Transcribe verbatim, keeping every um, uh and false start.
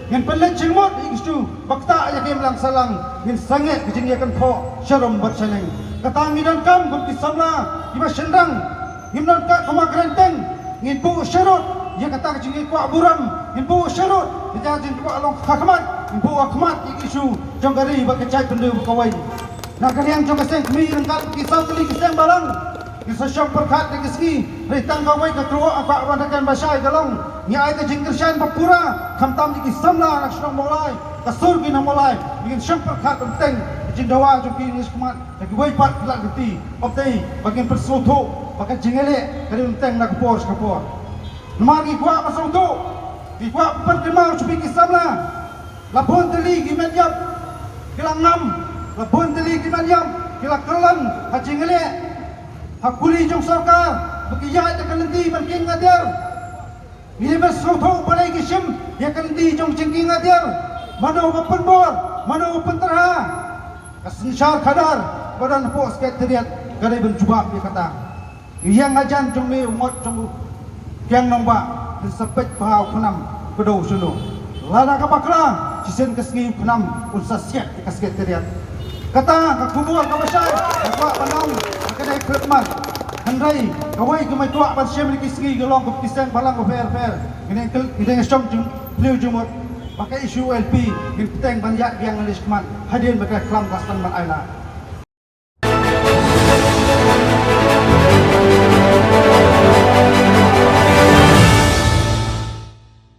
Ngin pynleit jingmut ïa ki issue ba ktah ïa ka imlang sahlang, ngin sangeh ka jingïakynthok sharum bad shaneng. Kata ngi donkam kum ki samla kiba shynrang, ngim donkam kum ha kren teng. Ngin buh sharud ïa kata ka jingkwah burom, ngin buh sharud ïa ka jingkwah long ha khmat, ngin buh ha khmat ïa ki issue jong ka ri bad ka jaitbynriew bad kawei. Na ka liang jong ka seng kmie ryngkat ki saw tylli ki seng balang, ngi sa shong pyrkhat ïa ka sngi, hynrei tang kawei ka kyrwoh ka kwah ban da kan ba shai ka long, ngi ai ka jingkyrshan ba pura, khamtam ïa ki samla na ka shnong Mawlai, ka sur ki nong Mawlai, ngin shong pyrkhat ban teng ka jingdawa jong ki ngi shikmat da kiwei pat ki lad ki kti, hynrei ba ngin pynsngewthuh ba ka jingïaleh ka dei ban teng na ka por sha ka por. Namar ngi kwah ban sngewthuh, ngi kwah ban pynkynmaw sha phi ki samla. La bun tylli ki met ïap ki la ngam, la bun tylli ki met ïap ki la kyllon ha jingïaleh, ha kuli jong sorkar ba ki ïaid da ka lynti ban king ngatiar. Ngi dei ban sngewthuh balei ki shim ïa ka lynti jong jingking ngatiar. Mano ba pynbor, mano ba pyntyrha? Ka synshar khadar ba don hapoh Secretariat ka dei ban jubab ïa kata. Ïa nga jan jong me u ngot jong u kiang nongbah, ngin sa peit bha u KHNAM ka dei shano. Lada ka bakla, shisien ka sngi u KHNAM un sa siat ïa ka Secretariat. Kata ka khubor kaba shai nga kwah ban ong ha kane ka khlieh mat. Hynrei kawei ka mei kwah ban shim ïa ki sngi ka long kum ki seng balang bapher bapher. Ngi dang kyl-, ngi dang shong jingphylliew jingmut ba ka issue U L P ngin bteng ban ïaid biang lane shakhmat hadien ba ka khlam ka sdang ban ailad.